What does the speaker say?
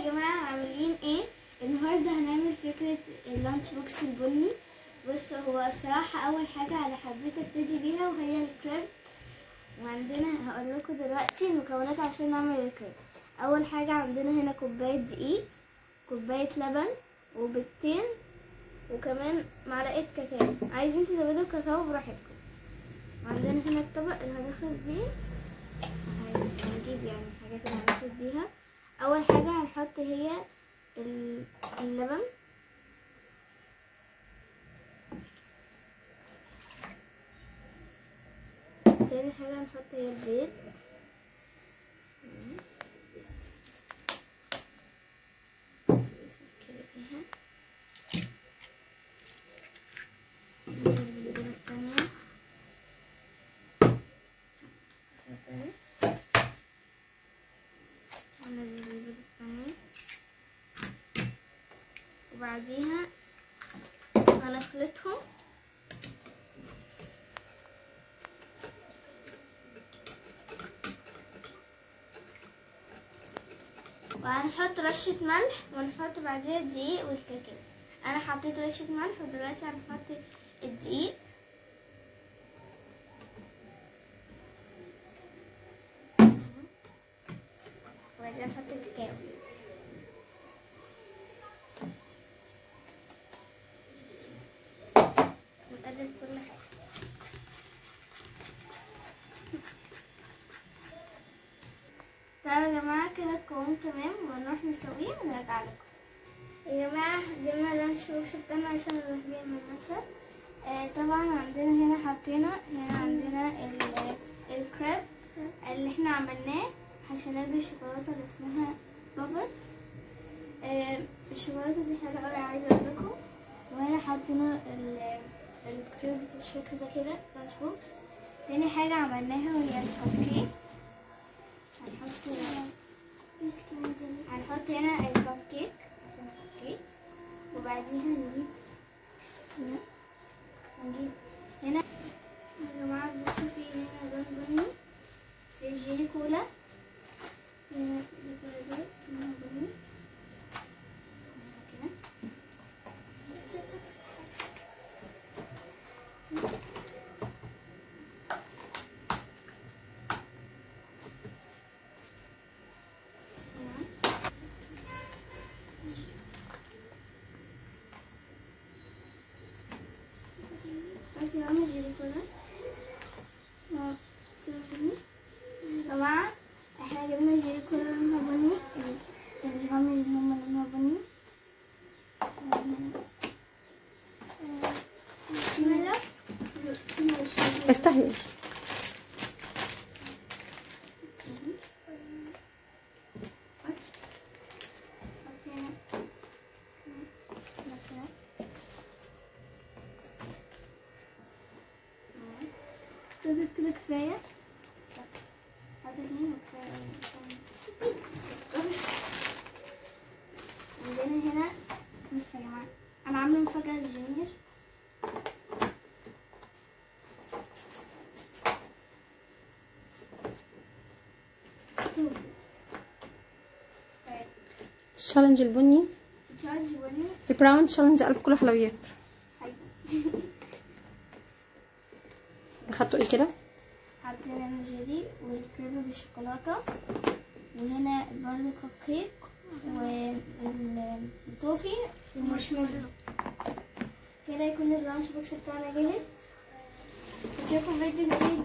يا جماعة، عاملين ايه؟ النهارده هنعمل فكرة ال lunch box البني. بص، هو الصراحة اول حاجة انا حبيت ابتدي بيها وهي الكريب. وعندنا هقول لكم دلوقتي المكونات عشان نعمل الكريب. اول حاجة عندنا هنا كوباية دقيق، كوباية لبن، وبيضتين، وكمان معلقه كاكاو. عايزين تزودوا الكاكاو براحتكم. وعندنا هنا الطبق اللي هنخلط بيه، هنجيب يعني الحاجات اللي هنخلط بيها. اول حاجة هنحط هي اللبن، تاني حاجة هنحط هي البيض، كده ننزل بالبيضة التانية، وننزل البيضة التانية، وبعديها هنخلطهم. وهنحط رشة ملح، ونحط بعديها الدقيق والكاكاو. انا حطيت رشة ملح، ودلوقتي هنحط الدقيق. وبعدين نحط الكاكاو. نقلب كل حاجة. طيب يا جماعة، كده القوام تمام، ونروح نسويه ونرجع لكم. يا جماعة جبنا ال lunch box بتاعنا عشان نروح بيه المدرسة. طبعا عندنا هنا حطينا هنا عندنا الكريب اللي احنا عملناه، حشيناه بالشوكولاتة اللي اسمها بابل. الشوكولاتة دي حلوة اوي، عايزة اقولكم. وهنا حطينا الكريب بالشكل ده كده lunch box. تاني حاجة عملناها وهي الكب كيك. هنحط هنا الكب كيك، وبعديها نجيب هنا يا جماعة. بصوا، في هنا لون بني، في جيلي كولا، هنا جيلي كولا ده لونها بني كده. يا جماعة احنا جبنا جيلي كولا لونها بني، الغامق اللي هما لونها بني. افتحي. كده كفاية، حط اتنين وكفاية. عندنا هنا بصوا يا جماعة، أنا عاملة مفاجأة للجونيور. ال challenge البني، ال challenge البني، ال brown challenge، قلب كله حلويات. خدتوا ايه كده؟ حطينا الجيلي والكريب بالشوكولاته، وهنا برضو كب كيك والتوفي والمارشميلو. كده يكون ال lunch box بتاعنا جاهز. اشوفكم فيديو جديد.